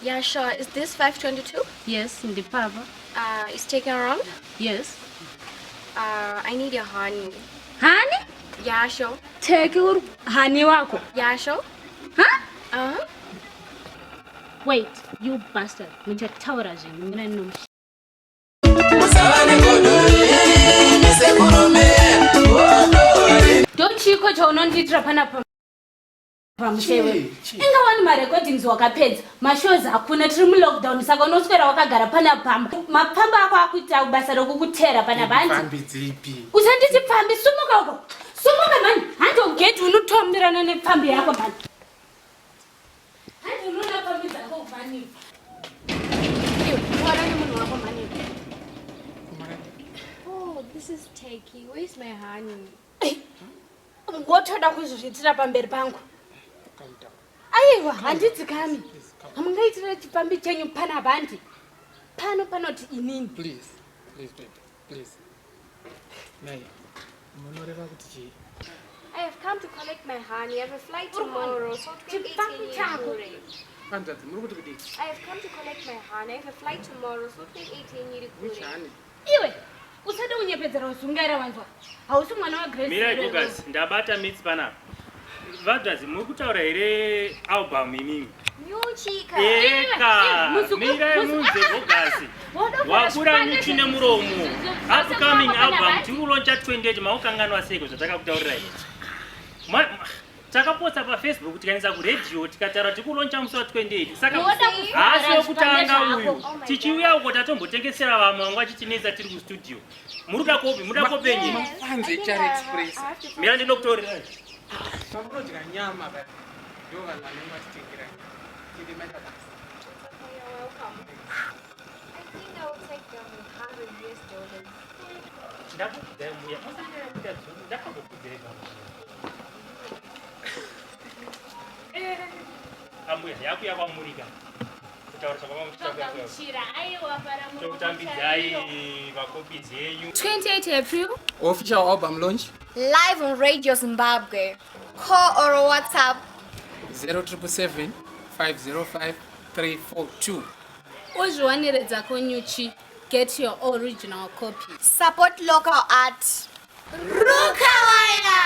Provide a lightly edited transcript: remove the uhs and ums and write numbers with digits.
Yeah, sure. Is this 522? Yes, ndipapa. Is taken around? Yes. I need your honey. Honey? Yeah, sure. Take your honey wako. Yeah, sure. Huh? Uh-huh. Wait, you bastard. Muchataura zvenyu mina nomush. Ndochiko chaunondiitira panapa pamushewe. Inga wani marecordings wakapedza, mashows hakuna, tiri mulockdown saka unoswera wakagara panapa. Mapfamba ako akuita basa rokukutera panapa hanzi. Pfambi dzipi? Usanditi pfambi, sumuka uko. Sumuka mani, handi ugeti unotombirana nepfambi yako mani. Handi unoona pfambi dzako mani. Iwe, wana nemunhu wako mani. Oh, this is Turkey. Where's my honey? Ngotoda kuzozviitira pamberi pangu. Aiwa, handidzikami. Hamungaitira chipfambi chenyu panapa handi. Pano panoti inini. Please, please baby, please. Nai, munoreva kuti chii? I have come to collect my honey. I have a flight tomorrow, so Chipfambi 28 chako. yenyu. Hanzvadzi, muri kuti kudii? I have come to collect my honey. I have a flight tomorrow, so 28 yenyu. Which honey? Iwe, usada kunyepedzera uzungaira wanzwa. Hausi mwana wa Grace. Mirai here. Gogas, ndabata mitsi panapa. Vadhazi, muri kutaura here album imimi? Nyuchika. Eka, Muzukuru, mirai munze Gogas. Woda Wakura nyuchi nemuromo. Upcoming album tiri tiri kulauncha 28 maukanganwa seiko zvatakakutaurirai. Takaposta paFacebook tikaendesa kuredhiyo tikataura tiri kulauncha musi wa28 saka Woda haasi kuvhara wekutanga zvipande uyu. zvako. Oh my Tichiuya uko tatombotengesera vamwe vanga vachitinetsa tiri kustudio. Muri kuda kopi? Muri kuda kopi yenyu? Mafanzi eChari Express. Mira ndinokutaurirai. Pamunodya nyama ba. Ndo vanhu vanenge vachitengera nyama. Tiri maita basa. You're welcome. I think I will take them 100 US dollars. Ndakukudzai mbuya, musanyanya kuita dzungu, ndakambokudzai pamwe. Ambuya, yakuya kwamurika. Kutaura chakwamamuchitakuya. Togamuchira, aiwa para muromo Tokutambidzai chaiyo. makopi dzenyu. 28 April, Official album launch live on Radio Zimbabwe. Call or WhatsApp 0777 505 342. Uzviwanire dzako nyuchi. Get your original copy. Support local art. Rukawaya!